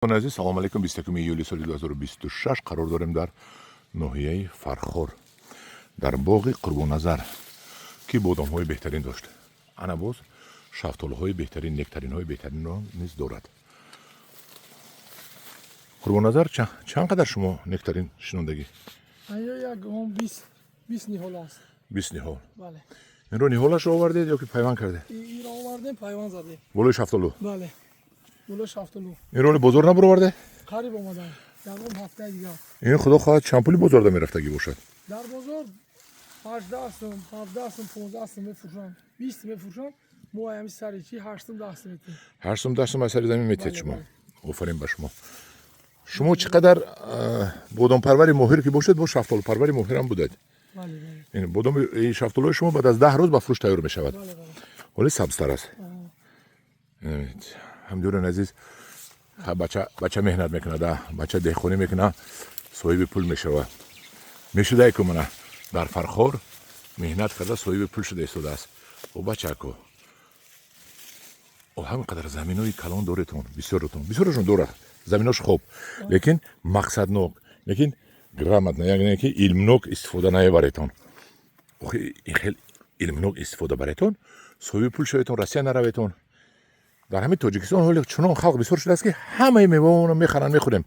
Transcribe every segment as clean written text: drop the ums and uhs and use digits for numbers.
Дӯстони азиз, салом алейкум. 21 июли соли 2026 қарор дорем дар ноҳияи Фархор, дар боғи Қурбонназар, ки бодомҳои беҳтарин дошт. Ана боз шафтолуҳои беҳтарин, нектаринҳои беҳтаринро низ дорад. Қурбонназар, чанд қадар шумо нектарин шинондагӣ? Ягон 20 ниҳол аст. 20 ниҳол? Бале. Инро ниҳолашро овардед ё ки пайванд кардед? Инро овардем, пайванд задем. Болои шафтолу? Бале, болои шафтолу. Инро бозор набуроварде? Қариб омадан, ягон ҳафтаи дигар. Ин, худо хоҳад, чанд пули бозорда мерафтагӣ бошад? Дар бозор 18 сум, 17 сум, 15 сум мефурӯшанд, 20 мефурӯшанд. Мо ами сари чи 8 сум, 10 сум метем. 8 сум, 10 сум аз сари замин метиҳед шумо. Офарин ба шумо. Шумо чӣ қадар бодомпарвари моҳир ки бошед, бо шафтолупарвари моҳирам будед. Бодоми шафтолуи шумо баъд аз 10 рӯз ба фурӯш тайёр мешавад. Ҳоли сабзтар аст. Ҳамдиёрони азиз, бача меҳнат мекунад, бача деҳқонӣ мекунад, соҳиби пул мешавад. Мешудае ку, мана дар Фархор меҳнат карда, соҳиби пул шуда истодааст. О бачако, о, ҳамин қадар заминои калон доретон, бисёротон, бисёрашон дорад заминош хоб, лекин мақсаднок, лекин грамотно, яъне ки илмнок истифода намебаретон. Охи, ин хел илмнок истифода баретон, соҳиби пул шаветон, Россия нараветон. Дар ҳамин Тоҷикистон ҳоле чунон халқ бисёр шудааст, ки ҳамаи меваонро мехаранд, мехӯрем,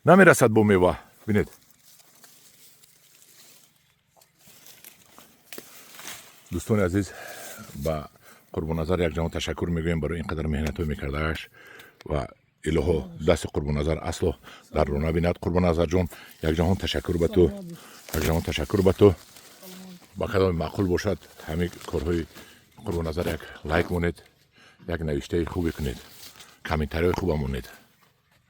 намерасад бо мева. Бинед, дӯстони азиз, ба Қурбонназар якҷаҳон ташаккур мегӯем барои ин қадар меҳнатҳое мекардааш ва илоҳо дасти Қурбонназар асло дарро набинад. Қурбонназарҷон, якҷаҳон ташаккур ба ту, якҷаҳон ташаккур ба ту. Ба кадоми маъқул бошад ҳамин корҳои Қурбонназар, як лайк монед, як навиштаи хубе кунед, комментариҳои хубам монед.